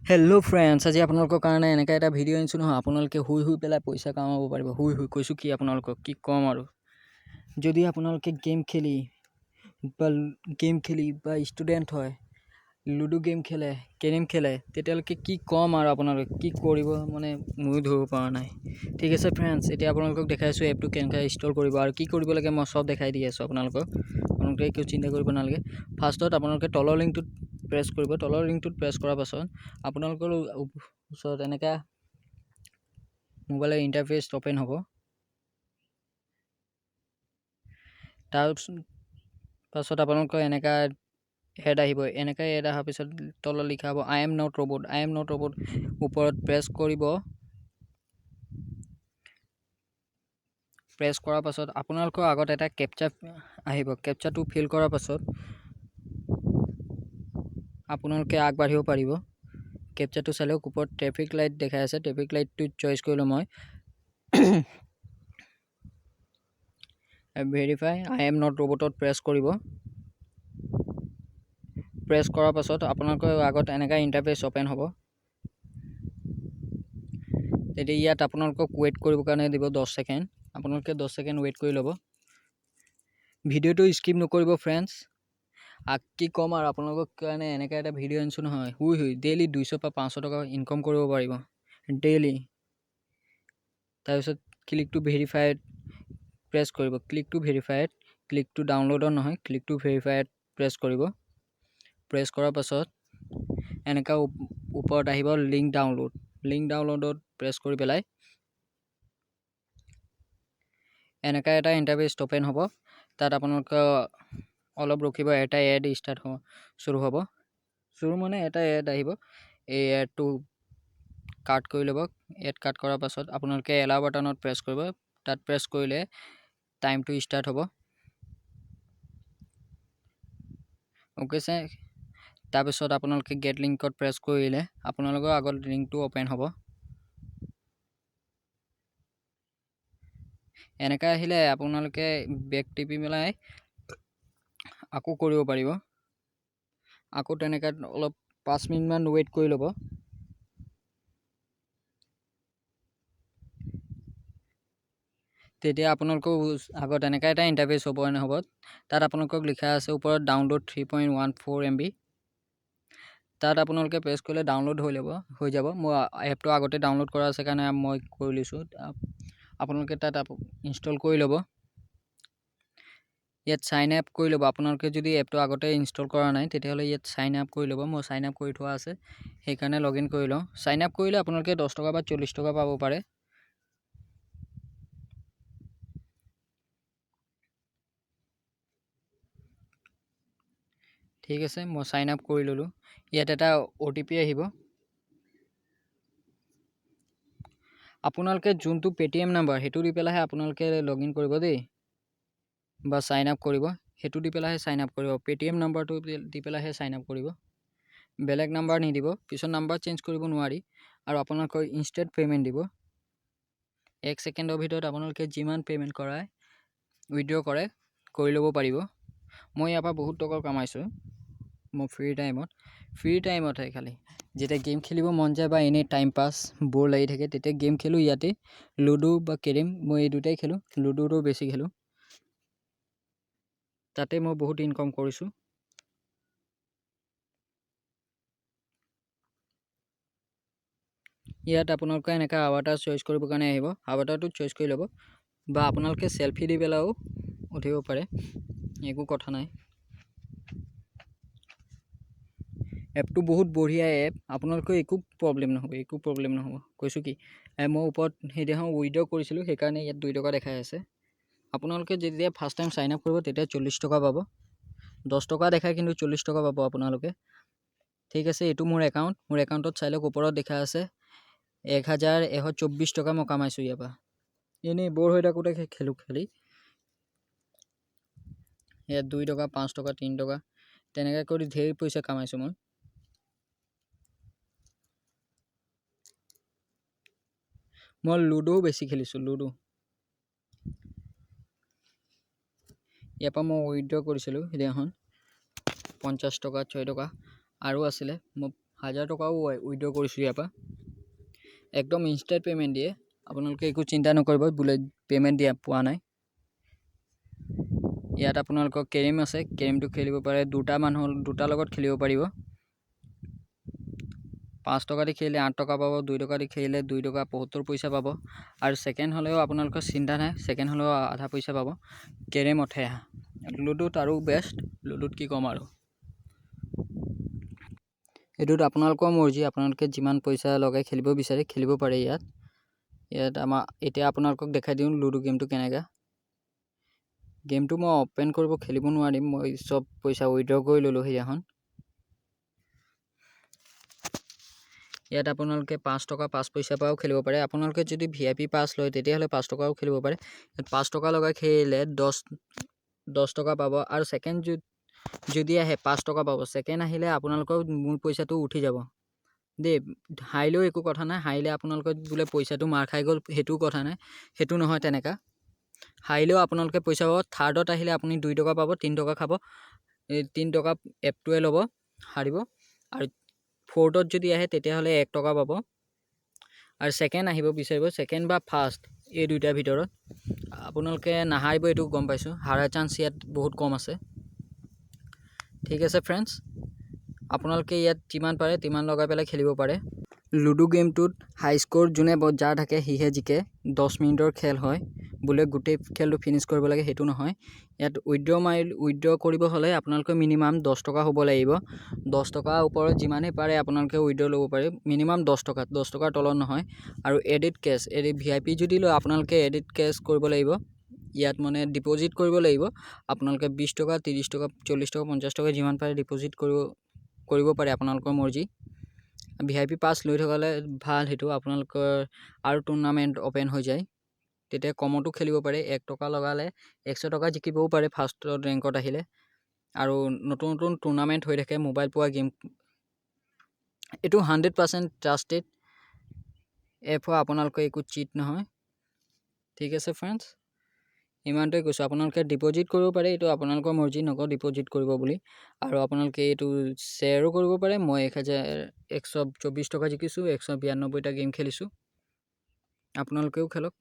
Hello' friends, আজি আপোনালোকৰ কাৰণে এনেকুৱা এটা ভিডিঅ' আনিছোঁ নহয়, আপোনালোকে শুই শুই পেলাই পইচা কামাব পাৰিব। শুই শুই কৈছোঁ কি আপোনালোকক কি ক'ম আৰু। যদি আপোনালোকে গেম খেলি বা ষ্টুডেণ্ট হয়, লুডু গেম খেলে, কেৰম খেলে, তেতিয়ালৈকে কি ক'ম আৰু আপোনালোকে কি কৰিব মানে ময়ো ধৰিব পৰা নাই। ঠিক আছে ফ্ৰেণ্ডছ, এতিয়া আপোনালোকক দেখাইছোঁ এপটো কেনেকৈ ইনষ্টল কৰিব আৰু কি কৰিব লাগে, মই চব দেখাই দি আছোঁ আপোনালোকক। আপোনালোকে একো চিন্তা কৰিব নালাগে। ফাৰ্ষ্টত আপোনালোকে তলৰ লিংকটোত প্ৰেছ কৰিব। তলৰ লিংকটোত প্ৰেছ কৰাৰ পাছত আপোনালোকৰ ওচৰত এনেকুৱা মোবাইলৰ ইণ্টাৰফেচ অ'পেন হ'ব। তাৰ পাছত আপোনালোকৰ এনেকুৱা এড আহিব। এনেকুৱা এড অহাৰ পিছত তলত লিখা হ'ব I am not robot, I am not robot ওপৰত প্ৰেছ কৰিব। প্ৰেছ কৰাৰ পাছত আপোনালোকৰ আগত এটা কেপচা আহিব। কেপচাটো ফিল কৰাৰ পাছত আপোনালোকে আগবাঢ়িব পাৰিব। কেপচাটো চালেও ওপৰত ট্ৰেফিক লাইট দেখাই আছে, ট্ৰেফিক লাইটটো চইচ কৰিলোঁ মই। ভেৰিফাই I am not ৰবটত প্ৰেছ কৰিব। প্ৰেছ কৰাৰ পাছত আপোনালোকৰ আগত এনেকুৱা ইণ্টাৰফেচ অ'পেন হ'ব। তেতিয়া ইয়াত আপোনালোকক ৱেইট কৰিবৰ কাৰণে দিব 10 ছেকেণ্ড। আপোনালোকে 10 ছেকেণ্ড ৱেইট কৰি ল'ব। ভিডিঅ'টো স্কিপ নকৰিব ফ্ৰেণ্ডছ। কি ক'ম আৰু আপোনালোকৰ কাৰণে এনেকুৱা এটা ভিডিঅ' আনিছোঁ নহয়, শুই শুই ডেইলি 200 পৰা 500 টকা ইনকম কৰিব পাৰিব ডেইলি। তাৰপিছত ক্লিক টু ভেৰিফাইড প্ৰেছ কৰিব। Click to verified, click to ডাউনলোডত নহয়, ক্লিক টু ভেৰিফাইড প্ৰেছ কৰিব। প্ৰেছ কৰাৰ পাছত এনেকুৱা ওপৰত আহিব লিংক ডাউনলোড। লিংক ডাউনলোডত প্ৰেছ কৰি পেলাই এনেকুৱা এটা ইণ্টাৰফেচ অ'পেন হ'ব। তাত আপোনালোকে অলপ ৰখিব, এটা এড ষ্টাৰ্ট হ'ব, চুৰু হ'ব। চুৰু মানে এটা এড আহিব। এই এডটো কাট কৰি ল'ব। এড কাট কৰাৰ পাছত আপোনালোকে এলাউ বাটনত প্ৰেছ কৰিব। তাত প্ৰেছ কৰিলে টাইমটো ষ্টাৰ্ট হ'ব। অ'কে ছাৰ, তাৰপিছত আপোনালোকে গেট লিংকত প্ৰেছ কৰিলে আপোনালোকৰ আগত লিংকটো অ'পেন হ'ব। এনেকৈ আহিলে আপোনালোকে বেক টিপি পেলাই আকৌ কৰিব পাৰিব। আকৌ তেনেকৈ অলপ 5 মিনিটমান ৱেইট কৰি ল'ব। তেতিয়া আপোনালোকৰ আগত এনেকুৱা এটা ইণ্টাৰফেচ অ'পেন হ'ব। তাত আপোনালোকক লিখা আছে ওপৰত ডাউনলোড 3.14 MB। তাত আপোনালোকে প্ৰেছ কৰিলে ডাউনলোড হৈ যাব। মোৰ এপটো আগতে ডাউনলোড কৰা আছে কাৰণে মই কৰি লৈছোঁ। আপোনালোকে তাত ইনষ্টল কৰি ল'ব। ইয়াত চাইন আপ কৰি ল'ব। আপোনালোকে যদি এপটো আগতে ইনষ্টল কৰা নাই তেতিয়াহ'লে ইয়াত চাইন আপ কৰি ল'ব। মই চাইন আপ কৰি থোৱা আছে, সেইকাৰণে লগ ইন কৰি লওঁ। চাইন আপ কৰিলে আপোনালোকে 10 টকা বা 40 টকা পাব পাৰে। ঠিক আছে, মই চাইন আপ কৰি ল'লোঁ। ইয়াত এটা অ' টি পি আহিব। আপোনালোকে যোনটো পে'টিএম নাম্বাৰ সেইটো দি পেলাইহে আপোনালোকে লগ ইন কৰিব দেই, বা চাইন আপ কৰিব। সেইটো দি পেলাইহে চাইন আপ কৰিব। পে'টিএম নাম্বাৰটো দি পেলাইহে চাইন আপ কৰিব, বেলেগ নাম্বাৰ নিদিব। পিছত নাম্বাৰ চেঞ্জ কৰিব নোৱাৰি। আৰু আপোনালোকৰ ইনষ্টেণ্ট পে'মেণ্ট দিব। 1 ছেকেণ্ডৰ ভিতৰত আপোনালোকে যিমান পে'মেণ্ট কৰায়, উইড্ৰ কৰে, কৰি ল'ব পাৰিব। মই ইয়াৰ পৰা বহুত টকা কামাইছোঁ। মই ফ্ৰী টাইমতহে খালি যেতিয়া গেম খেলিব মন যায় বা এনেই টাইম পাছ ব'ৰ লাগি থাকে তেতিয়া গেম খেলোঁ ইয়াতে। লুডু বা কেৰম মই এই দুটাই খেলোঁ। লুডুটো বেছি খেলোঁ। তাতে মই বহুত ইনকম কৰিছোঁ। ইয়াত আপোনালোকে এনেকৈ আৱাটাৰ চইচ কৰিবৰ কাৰণে আহিব। আৱাটাৰটো চইচ কৰি ল'ব বা আপোনালোকে চেলফি দি পেলাইও উঠিব পাৰে, একো কথা নাই। এপটো বহুত বঢ়িয়া এপ, আপোনালোকৰ একো প্ৰব্লেম নহ'ব, একো প্ৰব্লেম নহ'ব। কৈছোঁ কি, মই ওপৰত সেইদিনাখন উইড্ৰ কৰিছিলোঁ, সেইকাৰণে ইয়াত 2 টকা দেখাই আছে। আপোনালোকে যেতিয়া ফাৰ্ষ্ট টাইম চাইন আপ কৰিব তেতিয়া 40 টকা পাব। 10 টকা দেখাই কিন্তু 40 টকা পাব আপোনালোকে। ঠিক আছে, এইটো মোৰ একাউণ্ট। মোৰ একাউণ্টত চাই লওক, ওপৰত দেখা আছে 1124 টকা মই কামাইছোঁ ইয়াৰ পৰা। এনেই ব'ৰ হৈ থাকোঁতে খেলোঁ খেলি। ইয়াত 2 টকা, 5 টকা, 3 টকা তেনেকৈ কৰি ধেৰ পইচা কামাইছোঁ মই। মই লুডুও বেছি খেলিছোঁ, লুডু। ইয়াৰ পৰা মই উইড্ৰ কৰিছিলোঁ সেইদিনাখন 50 টকা, 6 টকা আৰু আছিলে। মই 1000 টকাও উইড্ৰ কৰিছোঁ ইয়াৰ পৰা। একদম ইনষ্টেণ্ট পে'মেণ্ট দিয়ে। আপোনালোকে একো চিন্তা নকৰিব বোলে পে'মেণ্ট দিয়া পোৱা নাই। ইয়াত আপোনালোকৰ কেৰম আছে, কেৰমটো খেলিব পাৰে। দুটা মানুহ দুটাৰ লগত খেলিব পাৰিব। 5 টকা দি খেলিলে 8 টকা পাব, 2 টকা দি খেলিলে 2 টকা 75 পইচা পাব। আৰু ছেকেণ্ড হ'লেও আপোনালোকৰ চিন্তা নাই, ছেকেণ্ড হ'লেও আধা পইচা পাব কেৰমতহে। লুডুত আৰু বেষ্ট। লুডুত কি ক'ম আৰু, এইটোত আপোনালোকৰ মৰ্জি। আপোনালোকে যিমান পইচা লগাই খেলিব বিচাৰে, খেলিব পাৰে ইয়াত। ইয়াত আমাৰ এতিয়া আপোনালোকক দেখাই দিওঁ লুডু গেমটো কেনেকুৱা। গেমটো মই অ'পেন কৰিব খেলিব নোৱাৰিম, মই চব পইচা উইড্ৰ কৰি ল'লোঁ সেইদিনাখন। ইয়াত আপোনালোকে 5 টকা 5 পইচাৰ পৰাও খেলিব পাৰে। আপোনালোকে যদি ভিআইপি পাছ লয়, তেতিয়াহ'লে 5 টকাও খেলিব পাৰে। ইয়াত 5 টকা লগাই খেলিলে 10 10 টকা পাব আৰু ছেকেণ্ড যদি আহে 5 টকা পাব। ছেকেণ্ড আহিলে আপোনালোকৰ মূল পইচাটো উঠি যাব দেই। হাৰিলেও একো কথা নাই। হাৰিলে আপোনালোকৰ বোলে পইচাটো মাৰ খাই গ'ল, সেইটোও কথা নাই, সেইটো নহয় তেনেকুৱা। হাৰিলেও আপোনালোকে পইচা পাব। থাৰ্ডত আহিলে আপুনি 2 টকা পাব, 3 টকা খাব, এই 3 টকা এপটোৱে ল'ব হাৰিব। আৰু ফ'ৰ্থত যদি আহে, তেতিয়াহ'লে 1 টকা পাব। আৰু ছেকেণ্ড আহিব বিচাৰিব, ছেকেণ্ড বা ফাৰ্ষ্ট, এই দুইটাৰ ভিতৰত। আপোনালোকে নাহাৰিব, এইটো গম পাইছোঁ। হাৰাৰ চান্স ইয়াত বহুত কম আছে। ঠিক আছে ফ্ৰেণ্ডছ, আপোনালোকে ইয়াত যিমান পাৰে তিমান লগাই পেলাই খেলিব পাৰে। লুডু গেমটোত হাই স্ক'ৰ যোনে যাৰ থাকে, সিহে জিকে। 10 মিনিটৰ খেল হয়। বোলে গোটেই খেলটো ফিনিছ কৰিব লাগে, সেইটো নহয়। ইয়াত উইড্ৰ কৰিব হ'লে আপোনালোকে মিনিমাম 10 টকা হ'ব লাগিব। 10 টকাৰ ওপৰত যিমানেই পাৰে আপোনালোকে উইড্ৰ ল'ব পাৰে। মিনিমাম 10 টকা, 10 টকাৰ তলত নহয়। আৰু এডিট কেছ, এডিট ভিআইপি যদি লয়, আপোনালোকে এডিট কেছ কৰিব লাগিব। ইয়াত মানে ডিপ'জিট কৰিব লাগিব। আপোনালোকে 20 টকা, 30 টকা, 40 টকা, 50 টকা যিমান পাৰে ডিপ'জিট কৰিব পাৰে, আপোনালোকৰ মৰ্জি। ভিআইপি পাছ লৈ থকালে ভাল। সেইটো আপোনালোকৰ আৰু টুৰ্ণামেণ্ট অ'পেন হৈ যায়, তেতিয়া কমতো খেলিব পাৰে। 1 টকা লগালে 100 টকা জিকিবও পাৰে ফাৰ্ষ্টত ৰেংকত আহিলে। আৰু নতুন নতুন টুৰ্ণামেণ্ট হৈ থাকে মোবাইল পোৱা গেম। এইটো 100% ট্ৰাষ্টেড এপ হয়, আপোনালোকৰ একো চিট নহয়। ঠিক আছে ফ্ৰেণ্ডছ, ইমানটোৱে কৈছোঁ। আপোনালোকে ডিপ'জিট কৰিব পাৰে, এইটো আপোনালোকৰ মৰ্জি, নকওঁ ডিপ'জিট কৰিব বুলি। আৰু আপোনালোকে এইটো শ্বেয়াৰো কৰিব পাৰে। মই 1124 টকা জিকিছোঁ, 192টা গেম খেলিছোঁ। আপোনালোকেও খেলক।